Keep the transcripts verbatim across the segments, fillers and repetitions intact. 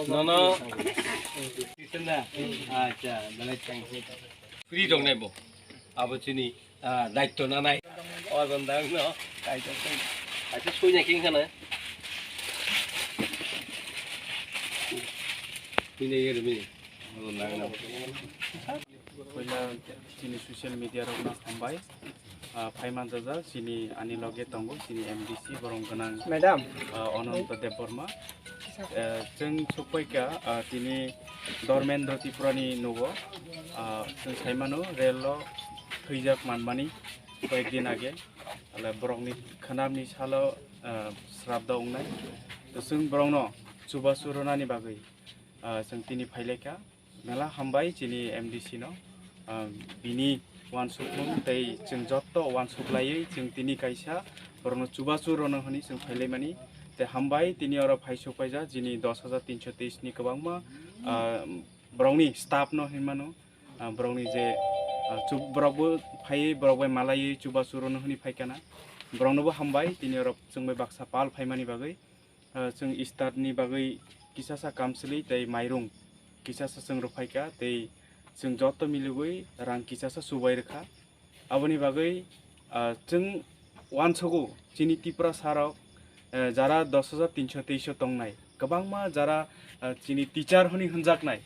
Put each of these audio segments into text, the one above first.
Nono. Acha, dalai tang. Free dong nebo. Abo chini, ah, daitto nanai. O dong dang no. Kaisa sui. Acha sui na king kana. Bini yeri bini. O dong dang no. Puila chini social media rok no hambai. Ah, phaiman jaja chini ani loge tongo chini M D C borom gwnang, madam, ah, Ananta Debbarma. Eh, chwng sokpai kha, ah, tini Dharmendra Tripura ni nugo, ah, chwng saimano rel o thwijak manmani koyek din age. Ale borokni khwnamni salo, ah, srabda wngnai. To chwng borokno chubachu rwnani bagwi, ah, chwng tini phailaikha. Mela hambai chini M D C no, ah, bini uansukmung tei chwng jotto uansuk laiwi chwng tini kaisa borokno chubachu rwno hwnwi chwng phailaimani. Tei hambai tini oro phai sokpaijak chini dos hajar tinso teis ni kwbangma, ah, borokni staff no hinmano, ah, borokni je, ah, chu-, borokbo phaiwi borok bai malaiwi chubachu rwno hwnwi phaikana. Boroknobo hambai tini oro chwng bai baksa pal phaimani bagwi. Ah, chwng start ni bagwi kisasa kamchwlwi tei mairung kisasa chwng rwphaikha tei chwng joto miligwi rang kisasa chubai rwkha. Aboni bagwi, ah, chwng uansugo chini Tiprasa rok, eh, jara dos hajar tinso teis o tongnai, kwbangma jara, ah, chini teacher hwnwi hwnjaknai,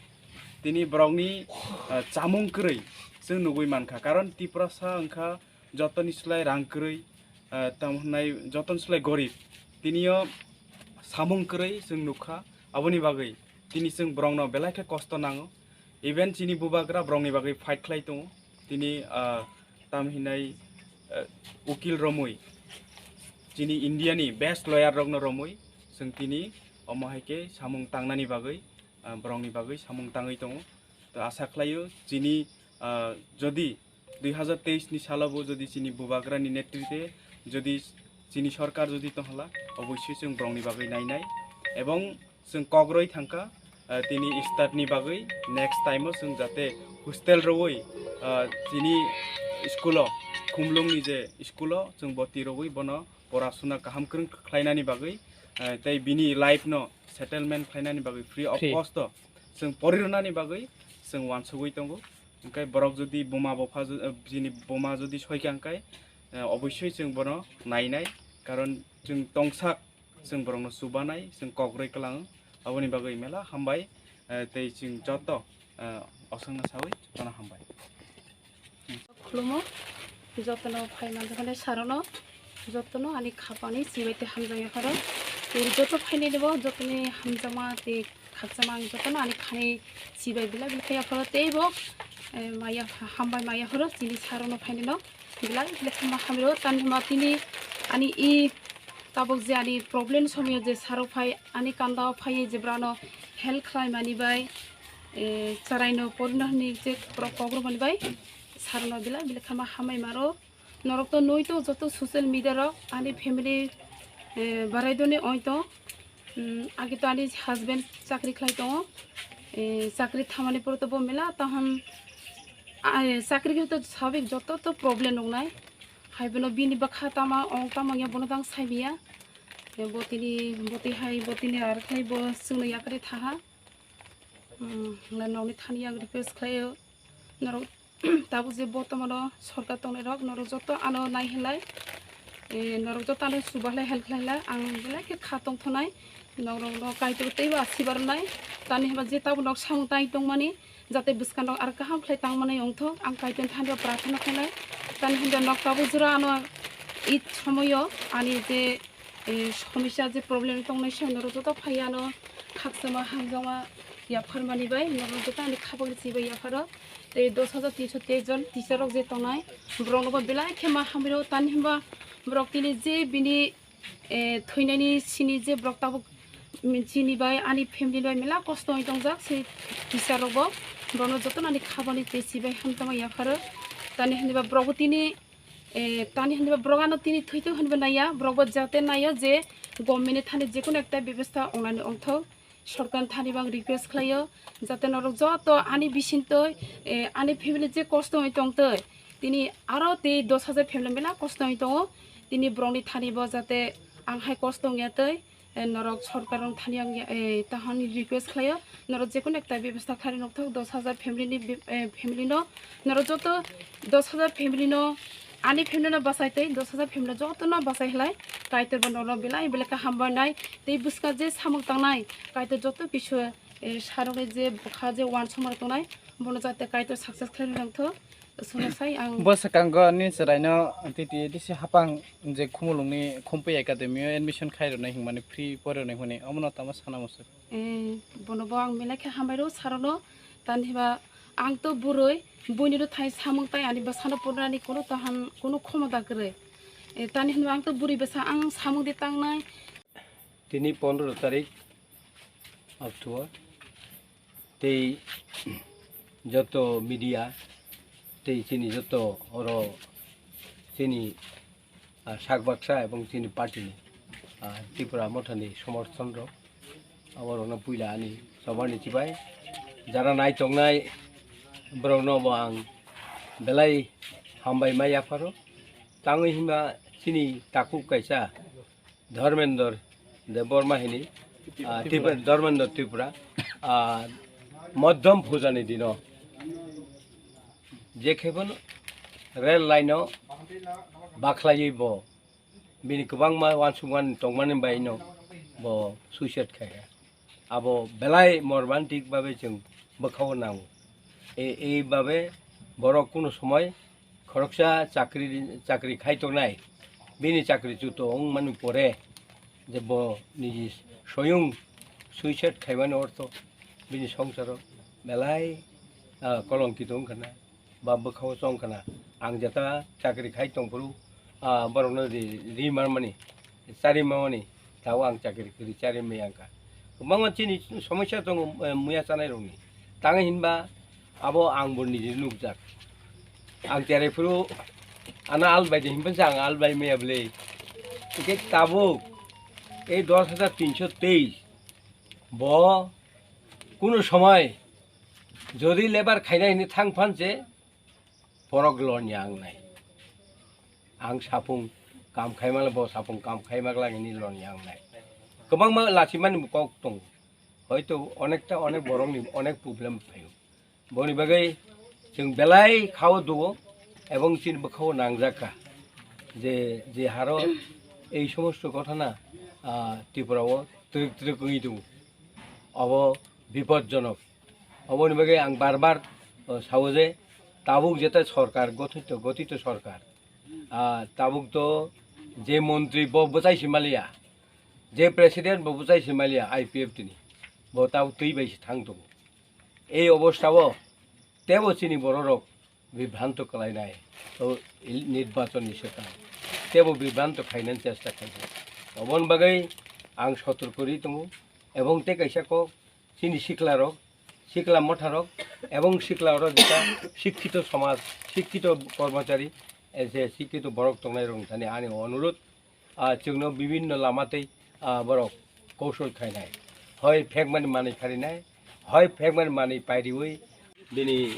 tini borokni, ah, chamung kwrwi chwng nugwi mankha, karon Tiprasa wngkha jotoni slai rang kwrwi, ah, tamo hwnai jotoni slai gorib, tini o samung kwrwi chwng nukha. Aboni bagwi tini chwng borokno belai khe kosto nango. Even chini bubagra borokni bagwi fight khlai tongo. Tini, ah, tamo hwnai, ah, ukil romwi, chini India ni best lawyer rokno romwi chwng tini omo hai khe samung tangnani bagwi, ah, borokni bagwi samung tangwi tongo. To asa khlaio chini, ah, jodi dui hajar teis ni salo bo jodi chini bubagra ni netrite jodi chini sorkar jodi tonghala, oboisoi chwng borokni bagwi nainai ebong chwng kok rwi thangkha, ah, tini start ni bagwi next time o chwng jate hostel rwi, ah, chini school o, Khumlung ni je school o chwng boti rwi bono pora suna kaham kwrwng khlainani bagwi, ah, tei bini life no settlement khlainani bagwi free of Free. cost o chwng pori rwnani bagwi chwng uansugwi tongo. Hwnkhe borok jodi buma bupha ju-, eh, bini buma jodi soikha hwnkhe, eh, oboisoi chwng bono nainai, karon chwng tongsak chwng borokno chubanai, chwng kok rwi kwlango. Aboni bagwi mela hambai, eh, tei chwng joto, eh, osongno sawi jotono hambai. Khulumo, jotono phai manjaknai sarono, jotono ani khapani chibai tei hamjakya khoro. Tei joto phainai rwbo jotoni hamjakma tei khakchangma ang jotono ani khani chibai belai belai khe yapharo tei bo, eh, maya hambai maya horo chini sarono phainino belai belai khe ma hamiro tani ma tini ani i tabuk je ani problem somoyo je sarok phai ani kanda o phai je brano help khlai mani bai, eh, chwraino porino hwnwi je borok kok rwmani bai sarono belai belai khe ma hambai maro. Norok to nui to joto social media rok ani family, eh, barai doni oi to. Hmm, agi to ani husband chakri khlai tongo. Eh, chakri thamani pore to bo mela tahon, ah, eh, chakri khe to sabik joto to problem nuknai. Hai bono bini bwkha tama ong tama ya bono tang sai biya. Eh, botini, boti hai, botini ar khai bo chwngno yakri thaha. Hmm, na nokni thani yang request khlaio. Norok tabuk je bortomano sorkar tongnai rok, norok joto ano nai hinlai, eh, norok joto ano chuba hinlai, help khlai hinlai, ang belai khe kha tongthoknai, norok no Kaitor teibo asibar nai, tani hinba je tabuk nok samung tai tongmani, jate bwskango aro kaham khlai tangmani wngthok, ang Kaitor thani prarthana khlainai, tani hinba nok tabuk jora ano id somoyo ani je, eh, somosya je problem tongnai se norok joto phai ano khakchangma hamjakma yapharmani bai norok joto ani khapang chibai yapharo. Tei dos hajar tinso teis jon teacher rok je tongnai, borok nogo belai khe ma hamiro, tani hinba borok tini je bini, eh, thwinani sini je borok tabuk chini bai ani family bai mela kosto oi tongjak se teacher rok bo, borok no joto no ani khapang tei chibai hamjakma yapharo. Tani hinba borok bo tini, eh, tani hinba borok ano tini thwitwk hinba naiya, borok bo jate naiyo je government ni thani jekunu ekta bebostha ongnani ongthok. Sorkar thani bang request khlaio, jate norok joto ani bisingtwi, eh, ani family je kosto wngwi tongtwi, tini aro tei dos hajar family mela kosto wngwi tongo. Tini borokni thani bo jate ang hai kosto wngya twi, eh, norok sorkar rok thani ang, eh, tahani request khlaio, norok jekunu ekta bebostha khlai nokthok dos hajar family ni be-, eh, family no, norok joto dos hajar family no, ani family no bachai tei dos hajar family joto no bachai khlai, Kaitor bo norok belai belai khe hambai nai, tei bwskango je samung tangnai, Kaitor joto kisa, eh, sarokni je bwkha je uansukma tongnai, bono jate Kaitor success khlai rwthok. Sono sai ang. Bo swkango ni chwraino T T A D C hapang je Khumulwngni Khumpui Academy o admission khai rwnai hwnmani free pori rwnai hwnmani omono tamo sana muchung. Eh, bono bo ang belai khe hambai rw sarono, tani hiba ang to bwrwi, buini rw thai samung tai ani bwsano purnani kono tahan, kono khomota kwrwi. Eh, tani hinba ang to bwrwi bwsa ang samung di tangnai. Tini pondro tarik October. Tei joto media tei chini joto oro chini, ah, sak baksa ebong chini party ni, ah, Tripura Motha ni somorthon rok, aborokno puila ani choba ni chibai jara nai tongnai borok no bo ang belai hambai ma yapharo. Tangwi himba chini takhuk kaisa Dharmendra Debbarma hini, ah, Tripura, Dharmendra Tripura, ah, Modhom Puja ni dino je khe bono rail line o bakhlaiwi bo bini kwbangma uansukmani tongmani bai no bo suicide khai kha. Abo belai morbantik babe chwng bwkhao nango. E, ei babe borok kuno somoi khoroksa chakri, chakri khai tongnai, bini chakri chuto wngmani pore je bo niji soyung suicide khaimani ortho bini songsaro belai, ah, kolongkito wngkha na. Ba bwkhao chong khna, ang jeta chakri khai tongphuru, ah, borokno ri, ri manmani, chari manmani, tao ang chakri kwrwi chari maya wngkha. Kwbangma chini somosya tongo, eh, muya chanai rokni. Tangwi hinba abo ang bo niji nukjak. Ang cherai phuru ano albai de hinba ang albai maya bwle. Hingke tabuk ei dos hajar tinso teis bo kuno somoi jodi lebar khaina hini thang phan se borok lonya ang nai. Ang sapung kam khaimala bo sapung kam khaimakla hini lonya ang nai. Kwbangma lachimani kok tongo. Hoito onekta onek borokni onek problem phaio. Boni bagwi chwng belai khao duo ebong chini bwkhao nangjakha je, je haro ei somosto ghotona, ah, Tripura o twrwk twrwk wngwi tongo. Obo bipodjonok. Oboni bagwi ang bar bar, o, sao je tabuk jeta sorkar gothito, gothito sorkar, ah, tabuk to je montri bo bwchai si maliya, je president bo bwchai si maliya I P F T ni, bo tabuk twi bai se thang tongo. Ei obostha o tebo chini bororok bibranto kalainai, o il-, nirbachon ni swkang tebo bibranto khainani chesta khaijak. Oboni bagwi ang sotorko ri tongo ebong tei kaisa kok chini sikla rok, sikla motha rok ebong sikla rok jeta sikkito somaj, sikkito kormochari, je sikkito borok tongnai rok thani ani onurot, ah, chwngno bibinno lama tei, ah, borok kosol khainai. Hoi phekmani manwi kharinai, hoi phekmani manwi pairiwi bini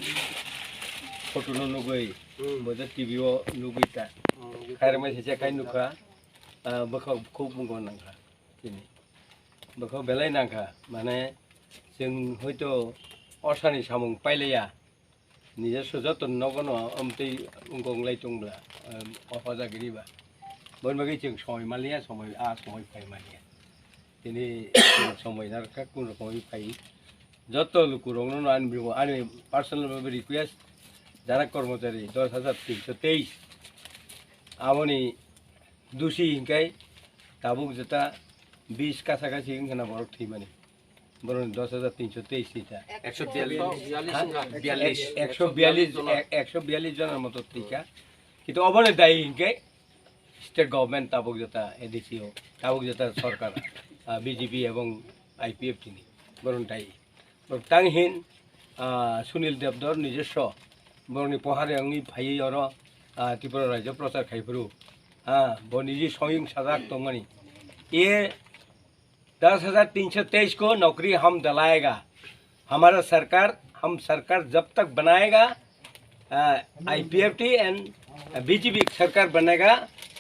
photo no nugwi, hmm, bo je T V o nugwi ta. Hmm, khairokmai se je khai nukha, ah, bwkhao khub mungkon nangkha chini. Bwkhao belai nangkha, mane chwng hoito osani samung pailaiya. Nijaswa joto nogo no amtwi wngkok lai tong bla, em, o hoja giri ba. Boni bagwi chwng somoi maliya, somoi, a somoi phai maliya. Tini chwng somoi narwkha, kun rokomwi phai. Joto lukurokno no ani, ani personal bhabe request, jara kormochari dos hajar tinso teis. Aboni dusi hinkai tabuk jeta bis kasa kasi wngkha na borok thwimani. Boroni dos hajar tinso teis ni ta. Ekso biyallis. Ha? Biyallis. Ekso biyallis, ek-, ekso biyallis jonar moto thwikha. Kintu oboni dayi hinkhe state government tabuk jeta A D C o, tabuk jeta sorkar, ah, B J P ebong I P F T ni. Boroni dayi. Borok tang hin, ah, Sunil Debdor nijoswo borokni pohari wngwi phaiwi oro, ah, Tripura rajyo prochar khai phuru. Ah, bo niji soyung sajak tongmani. E दस हज़ार तीन सौ तेईस को नौकरी हम दिलाएगा। हमारा सरकार, हम सरकार जब तक बनाएगा, आईपीएफटी एंड बीजेपी सरकार बनेगा,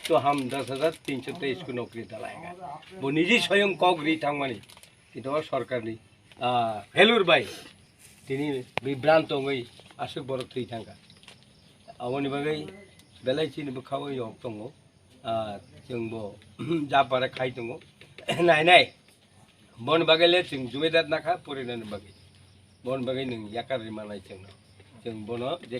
तो हम दस हज़ार तीन सौ तेईस को नौकरी दिलाएगा। वो निजी स्वयं कॉक री थांगमानी, कि तो सरकार नहीं। फेलुर भाई, tini bibranto wngwi aswk borok thwi thangkha. Aboni bagwi belai chini bwkhao yok tongo. Ah, chwngbo japara khai tongo. Nai nai. Bon bagwi le chwng jumedar nakha porinani bagwi. Bon bagwi nwng yakar rima nai chwngno. Chwng bono je